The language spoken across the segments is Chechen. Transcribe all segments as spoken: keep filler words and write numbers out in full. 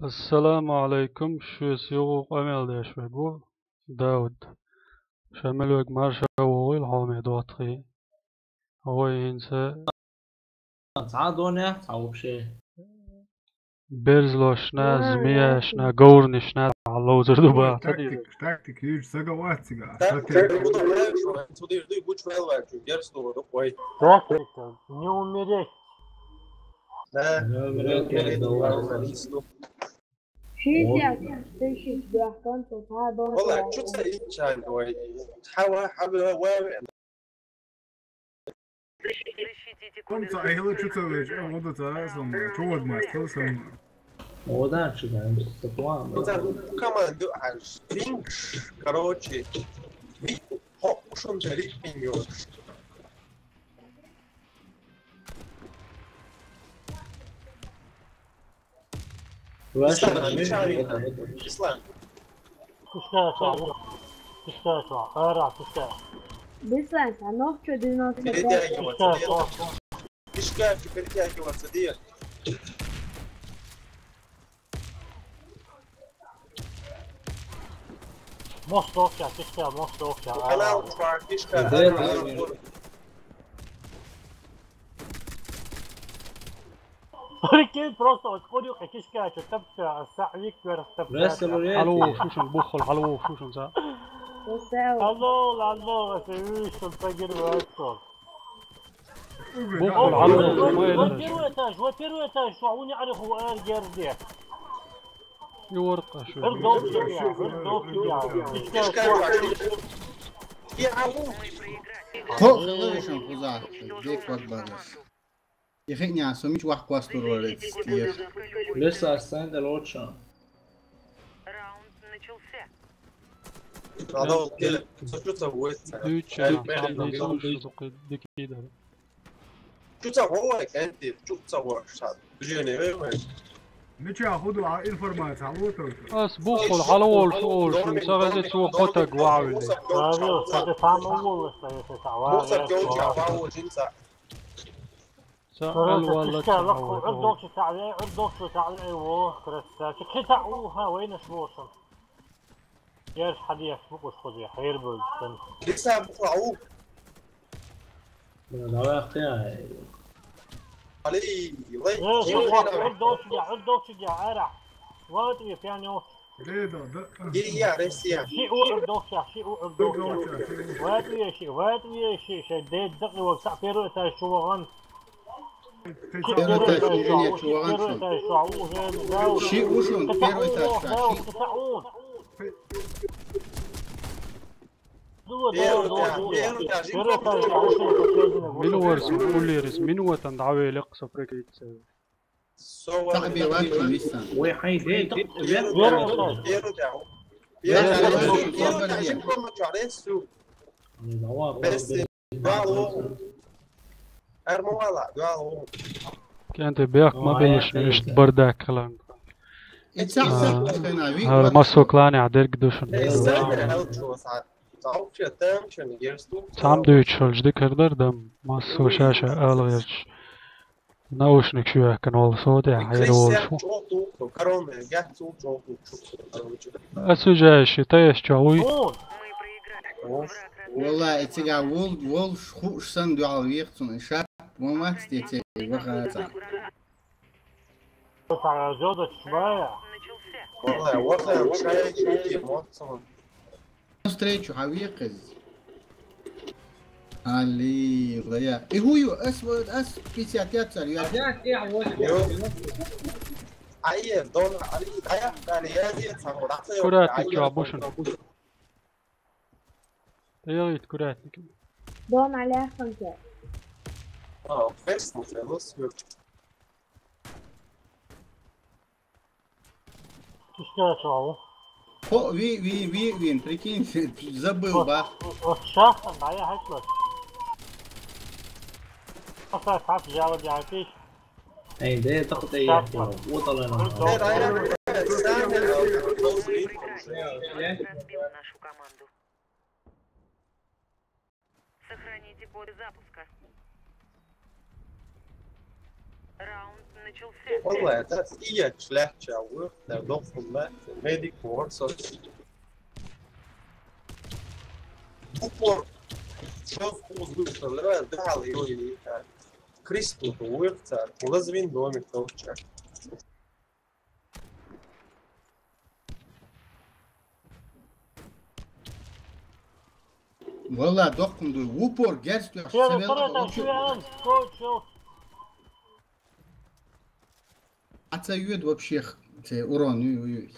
Ассаламу Ӏалайкум, шуьца юха къамел деш верг ву Дауд. Ша мел верг марша вогӀийла хьоме дохтхий. Вай хӀинца Цхьа а донех, цхьа вообще. Берзлошна, змеяшна, говрнашна ловзар ду баха. Тактик, тактик, юж сага ваццига. Тактик, тактик, тактик, не умереть. Да, не умереть, да, да, да. Шестьдесят тысяч бяхкан, то та дон. Вала, чу ца иччан, ой. Хава, хава, вай. Кунца айла чу ца веч, а вода ца сам, чу вод мастер сам. Вода чу да, это план. Кунца команду аж. Короче, ви, хо, ушум жарит пиньёш. Ислам, Ислам. Пускай, пускай, ара, пускай. Беслан, а ну что, девяносто пять? Перетягиваться. Пускай, пускай. Пускай, перетягиваться, где? Мост окя, пускай, мост окя. Канал, пускай, пускай. Прикинь, просто вот ходил, а кишка, а чё там всё, а сахвик, а там всё. Хьалув шушан, буххал, хьалув шушан, ца. Алло, алло, это вы, что, погерваться. Буххал, хьалув, ма ва первый этаж, ва первый этаж, что, у не ариху, а, герде. И воркъа шу. Гьар дов чу я, гьар дов чу я. Кишка, кишка. Кхо хилла вешан хуза, бек вак базас. Ихиъни а сумич вах квас тур варит стих. Бес арсан да лоча. Раунд начался. Надо вот, э, сочуться будет. Дюча, сам децун, что такое дикий, да. Чу ца вовай, кенти, чу ца вовай, ша. Движение вовай. Мича худу а информация, а вот он. Ас буххал хьалаволуш, олуш, ца гӀазе цо кхотаг ваьвли. Ца ваьвли, ца де там уволуш, ца, ца, ца, ва, мусор ва, кёча, ва. Ва, вожинца. Ца, короче, алвалла, кишка, ца, лакху, ва, ва. Урдохчу ца ве, урдохчу ца ве, во, красавчик. Хита уха, вайнаш вошам. Ярш хьадеш букъуш хузе, хьербалдсан. Лиса букъу. Давай ахтя. Али, лай. Э, чего, чего, чего? Урдохчу я, урдохчу я, ара. Вот и пьяню. Реда, да. Гири я, Россия. Ши у урдохча, ши у урдохча. Урдохча, ши у. Вот и ши, вот и ши, ши, де, да, вот, са, первый этаж, чуваган. Первый этаж, ши, у, первый этаж, ши, у, уже, да, ши, у, ши, первый этаж, да, ши. Минуварс, уллерис, минуватан дӀавеликъ со прикрыться. Саби ван висан. Ой, хай, хай, так, я, я, я, я, я, я, я, я, я, я, я, я, Кенте бехк ма белаш, иштта бардак хилан. ХӀара массо клане а дерг душан. Цхьамма дуьйцуш хилча дикар дар дам, массо ша-ша ала гӀерташ. Наушник шу яхкан волу со тӀехь хьера волуш ву. Осуждающий, та эс чохь вуй? Валла, и цига вол-, волуш хууш санна дуьхьал вехацун, и шат ван вац те цига вахаца. Валла, ваха, шайчу мотсон. Встречу хьан векхаза. Али, лая. И хӀу ю, ас, ас пятьдесят пять цар, я. Ай, дон, али, ая, али, я, я, цхьа, ца, ца, куратник ца, чохь бу шуна. ТӀе ялийта куратник. Дон, али, ахтанча. А, ферс, ну, ферс, ну. Кишка чохь ву. Хо, ви, ви, ви, вин, прикинь, забыл, ба. Вот сейчас, да, я хочу. Аса, как я вот я пиш. Эй, да я так-то я. Вот она. Разбил нашу команду. Сохраните коды запуска. Валлай, да, иетча лаьттача вуй, да, доккхун бац, медик вор со. Упор шовзткъа вуй, да, да, ю, ю, да. Кристал вуй, да, лазавина домик долча. Валлай, доккхун дуй. Упор герз тоьхаш, Сера, ца велла, Сера, вучу? Сера, Сера, А ца йода вообще, ц-, урон ю, ю, ю.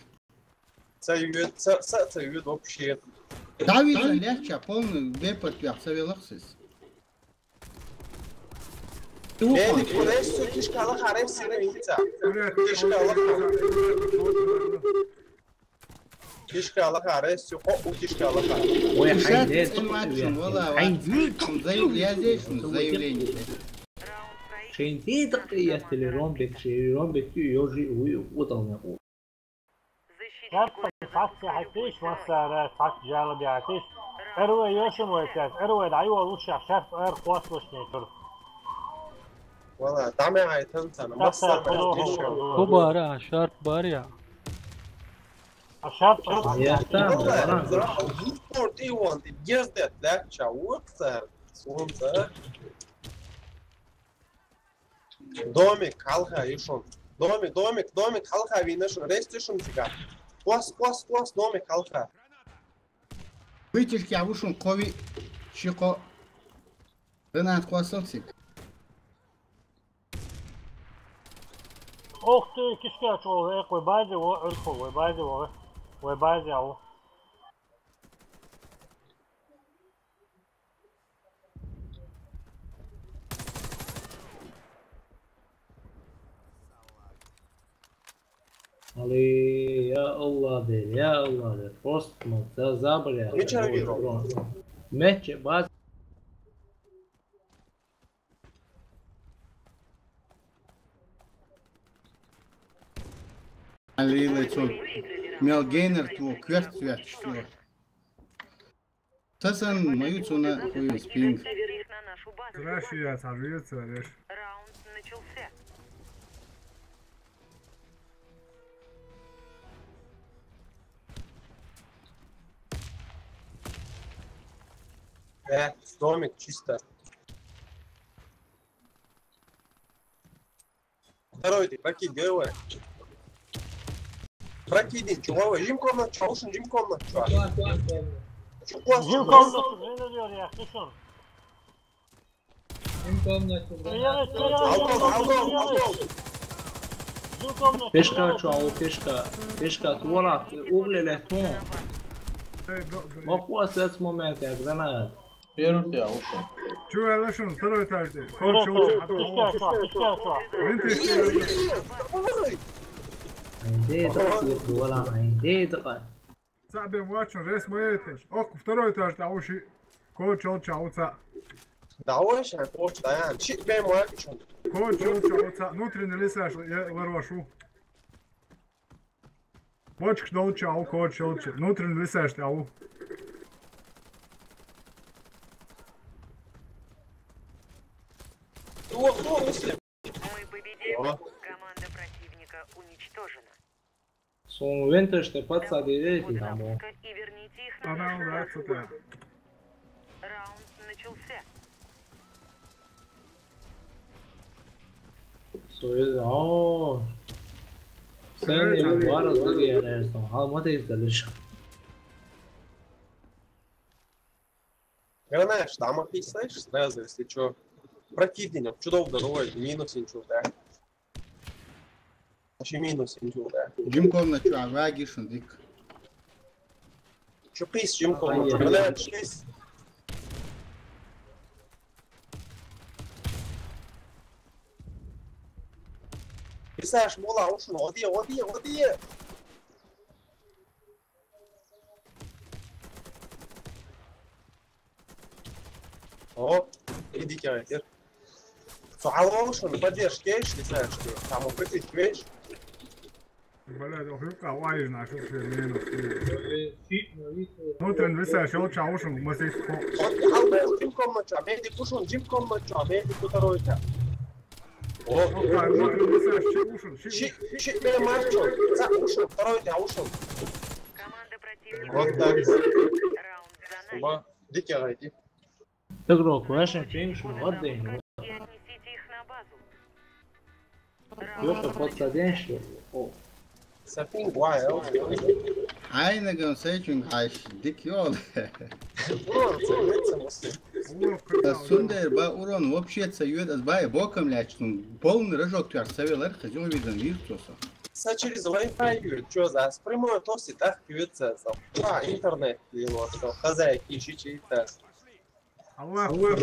Ца йода, ца, ца, ца йода вообще. Дави ца лаьттача, полный бепарт тоьхаш, ца велла сес. Медик, рейс, кишка лаха, рейс, сина винца. Кишка лаха. Кишка лаха, рейс, кхо у кишка лаха. Ой, хай, дед, цӀен вац шун, валлай, хай, вац. Шун заявление, шун заявление. Шен дедакъ яхтили ромбек, ши ромбек ю, ёжи, уй, удална у. Шарт, цхьацца хьаьтта йиш, массара цхьацца жалоба яьтта йиш. Эрве йошам вай цаьрца, эрве дӀайолуш шарт, эр кхоссалаш не тур. Вала, дӀа ма гӀайтан царна, массара. Ху бара, шарт бара я. А шарт. Яхтан, вала, вала. Спорт и вон, и гездет, да, ча, вот цар, солнце. Домик хьалха ю шун. Домик, домик, домик хьалха вийна шун. Рейс ю шун цига. Кхосс, кхосс, кхосс, домик хьалха. Вытяжка я ву шун, кхо ви-, ши-кхо. Гранат кхоссал цига. Ух ты, кишка чӀоагӀа, экх, вай базе во, Ӏурхо, вай базе во, вай базе ау. Али, я Аллах дер, я Аллах дер. Просто, ну, за-, забыл я. Меча виро. Меч, баз. Али, лецо. Мел гейнер тво, кверт свят, что? Тасан мою цуна хуй спинг. Краши я, царвица, реш. Раунд начался. Э, домик чисто. Второй ты, прокинь, где его? Прокинь, чего его? Жим комнат, чё? Ушин, жим комнат, чё? Чё, класс, Жим класс? Комнат, не надо, я слышал. Жим комнат, Алгол, алгол, алгол. Жим комнат, Пешка, чё, ау, пешка? Пешка, творак, угли летун. Эй, бро, бро. Махуа сец момент, я гранат. Первый я ушёл. Чё, я вышел, второй этаж ты. Хорошо, хорошо, хорошо. Винты. Айде дакъа, вала, айде дакъа. Ца бен вачун, рес моетеш. Ох, второй этаж ты, уши. Кочол чауца. Да, ой, ща, коч, да, я. Чи бен вачун. Кочол чауца. Внутренний лесаш, я ларвашу. Бочкаш долча ау, коча йолча. Внутренний висаьш тӀе ау. О, о, Муслим. Мы победим. О. Команда противника уничтожена. Сун венташ тӀе паца дирейти, амо. И верните их на нашу базу. Раунд начался. Союз, о. Сен не варас дигенерсон. Хал ма дейзделиш. Гранаш, там описаешь сразу, если чё. Противник, чудов дорогой, минус ничего, да. Вообще минус ничего, да. Жим комнат чё, а ваги шундик. Чё пис, жим комнат, чё, гранаш, пис. Писаш, мола, ушун, оди, оди, оди. О, идите, Айтер. Со алоушен, поддержки, если знаешь, что там укрытие, видишь? Блядь, ох, юбка, вайж, наш, вообще, минус. Внутренний висаешь, я лучше аушен, мы здесь по- Вот, алоушен, жим комнат, а медик ушел, жим комнат, а медик второй-то. О, внутренний саш, чи ушел, чи Ши, ши, бе, марчо. Ца, ушел, второй, да, ушел. Команда противника. Вот так. Раунд за нами. Ба, дикий гайди. Игрок, вашим финишем, вот день. Отнесите их на базу. Лёха, подсаденьше. О. Са пинг вай, эл. Айнаган сайчун аш дик ёл. Урон, ца, ца, ца. Сундар ба урон вообще ца юд аз бай бокам лячун. Полный рожок туяр савелар хазион видан виртуоса. Са через Wi-Fi юд, чё за? С прямой тоси так юд ца, ца. А, интернет, его, что, хозяйки, щичи-то. Аллах, Аллах.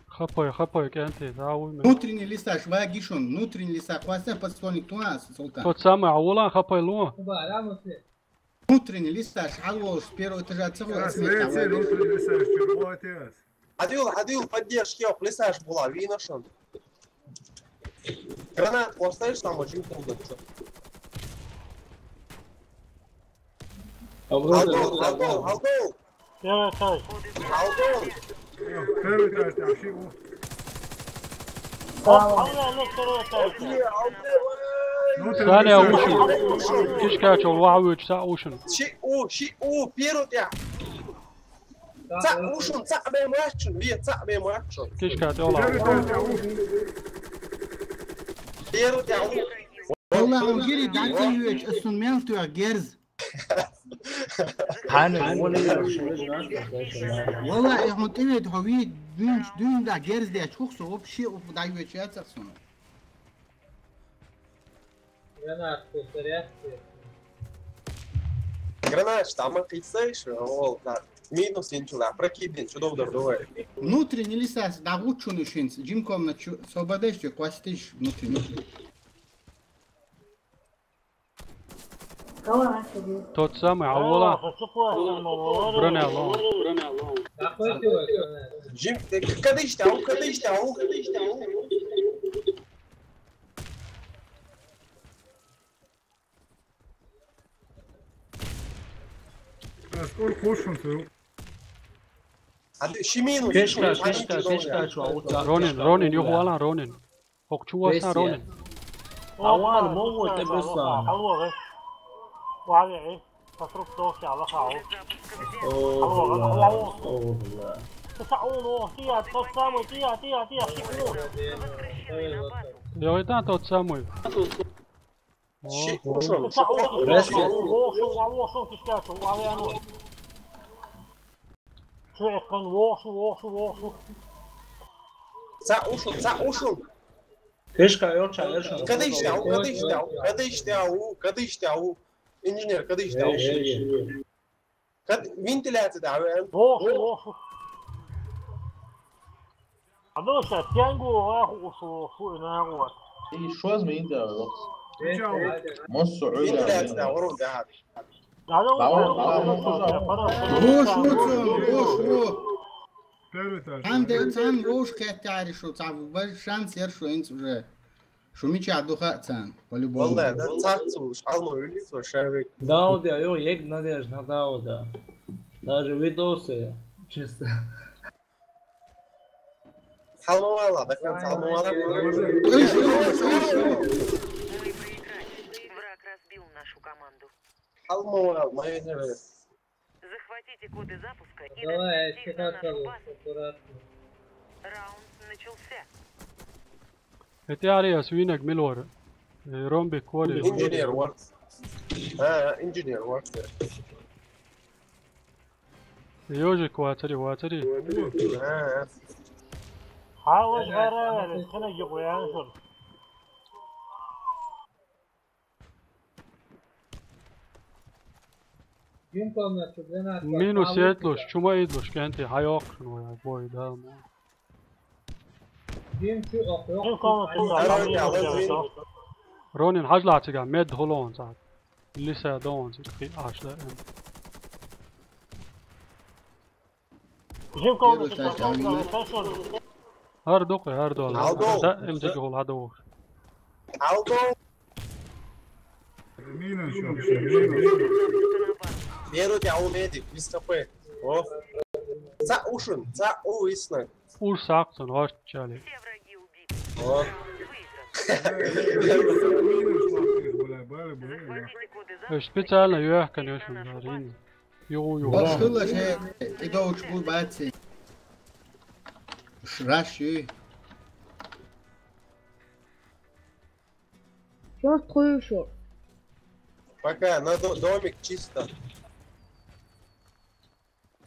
Хапай, хапай, кӀанти, дӀа вуй мер. Внутренний лисаш, ва гишун, внутренний лиса, кваса подствольник туа, Султан. Тот самый, а улан хапай лу. Внутренний лисаш, хьалволш, с первого этажа цеху, Сейчас, эсмес, веце, хьалволш. Внутренний лисаш, чего отец? Адил, адил, поддержки, ох, лисаш была, виношон. Гранат, поставишь там, очень трудно, чё? Алдол, алдол, алдол. Первый этаж. Алдол. Первый этаж, там, ши у. Алла, алла, второй этаж. Ну, ты Саня, написал. Ушин. Кишка, чё, луавы, чё, ушин. Ши у, ши у, первый этаж. Ца ушин, ца бе мачун, ве ца бе мачун. Кишка, тёла. Первый этаж, там, у. Первый этаж, у. Валла, он гири дати юэч, эсун мел туя герз. Хана, вон и Валла, э, хун тивет, хо ви дюнч, дюн да герз де чухсо, вообще, уф, да юэч яцахсун. Гранат, зарядки. Гранат, там, а, кисаешь, ол, да. Минус инчула, прокидин, чудо удар, давай. Внутренний лисас, да, лучше не шинц. Джим комнат, чу-, свободишь, чё, класситишь внутренний. Тот самый, а вола. Броня ло. Джим, ты к-, кадыш ты, ау, кадыш ты, ау, кадыш ты, ау. А сколько кушал ты? А ты щемину, Пешка, щемину, пешка, щемину, пешка, чё, а у тебя Ронин, пешка, Ронин, у тебя. Юхуала, Ронин. Хок чуаса, Ронин. Аван, могу тебе сам. Алло, э. Варе, э. Вокруг того, что Аллах, ау. Алло, алло, алло. О, бля. Ты са-, о, ну, ты, а, тот самый, ты, а, ты, а, ты, а, ты, о. Я это тот самый. О. Ши, ушел. Ты са-, о, ты, Резко. О, о, о, о, ты, о, о, о, о. Чё, я сказал, о, о, о, о, о. Ца ушел, ца ушел. Пешка, ёрча, ёрча. Кадыш ты, ау, кадыш ты, ау, кадыш ты, ау, кадыш ты, ау. Инженер, кадыш ты, ау. Эй, эй, эй. Кад-, вентиляция, да, ау. О, о, о. А ну сейчас, тянгу, ах, о, о, о, на, вот. И что изменить, да, вот. Мосо, вентиляция, да, ворон, да. Вош му цун, вош му. Первый этаж. Ан де цан вош кеттари шу, ца баш шанс ер шу инц уже. Шу мича духа цан, по-любому. Валлай, да, цацу, шалмо улиц, ва шавек. Дауда, ё, ек надежда на Дауда. Даже видосы, чисто. Салмавала, да, салмавала. Мы проиграли. Враг разбил нашу команду. Салмавала, моя не. Захватите коды запуска и Давай, доставьте их на нашу базу. Аккуратно. Раунд начался. Эти ариас винек милор. Э, ромбик кори. Инженер воркс. А, инженер воркс. Ёжик вацари, вацари. А, а. Хаваш гара, кана жигуян шур. Минус етлуш, чума идлуш, кенти, хай окрун вая, бой, да, мо. Ронин, хажлачига, мед холон, цат. Лиса дон, цат, хи ашла, эм. Жим комнату. Первый этаж, да, да, да. Гьар дукъе, гьар дукъе. Алдо. Да, эмзиги гьул гьадо. Алдо. Мина, шо, мина. Беру тебя, у медик, без КП. О. Ца ушин, ца у исна. Уж сакъ цун, гӀорччали. О. Специально йоьхкан я шуна, Рин. Ю, ю. Башхула ше, и довч бу баци. Ш-, раш ю. Чёрт хуй шо. Пока на до-, домик чисто.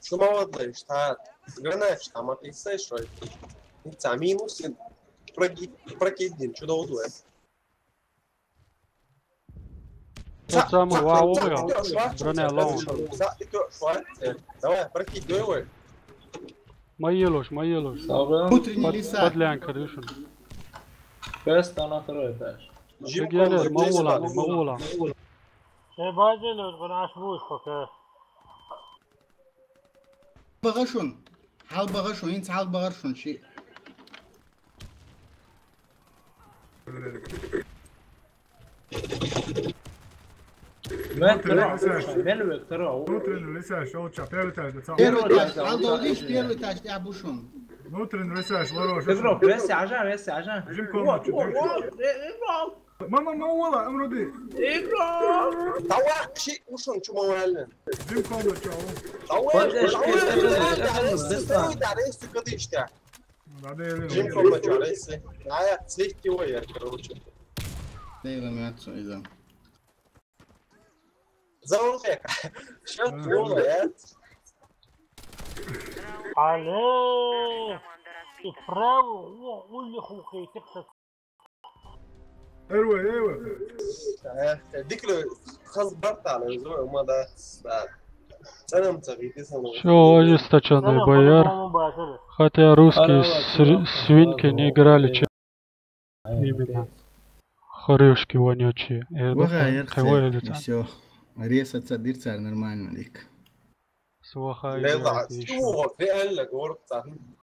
Шума вадлай, штат. Гранат, штат, а ты сэй, что это? Ца минус, проги-, прокидин, чудо удуэ. Тот самый вау, вау, вау. Броня лоун. Давай, прокидывай. Ма елуш, ма елуш. Внутренний леса. Подлянка решен. Беста на второй этаж. Ма ула, ма ула. Се базелер, гнаш вуш пока. БагӀа шун. Хьал багӀа шун, инц хьал багӀар шун ши. Мел вектор. Внутренний лисяш, олча, первый этаж, да, цал. Первый этаж, алдовдиш, первый этаж, я бушун. Внутренний лисяш, ворош. Игрок, веси, ажа, веси, ажа. Жим комнату. Мама, мама, вала, амруди. Игрок. Давай, ши, ушун, чума вален. Жим комнату. Давай, давай, давай, давай, давай, давай, Жим комнату, рейсы. А я цвет его, я, короче. Дейла мятцу иза. Заулека. Сейчас было, я. Алло. И право, о, улиху хейтик. Эрве, эрве. Э, дикло хаз бартал, зо, умада, да. Ценам цаги, тесам. Всё, ожесточённые бояр. Хотя русские сри-, свинки не играли, чем именно. Хрюшки вонючие. Вага, эрхе, и всё. Ресаться дырцар нормально, дик. Сваха. Лела, реально, город.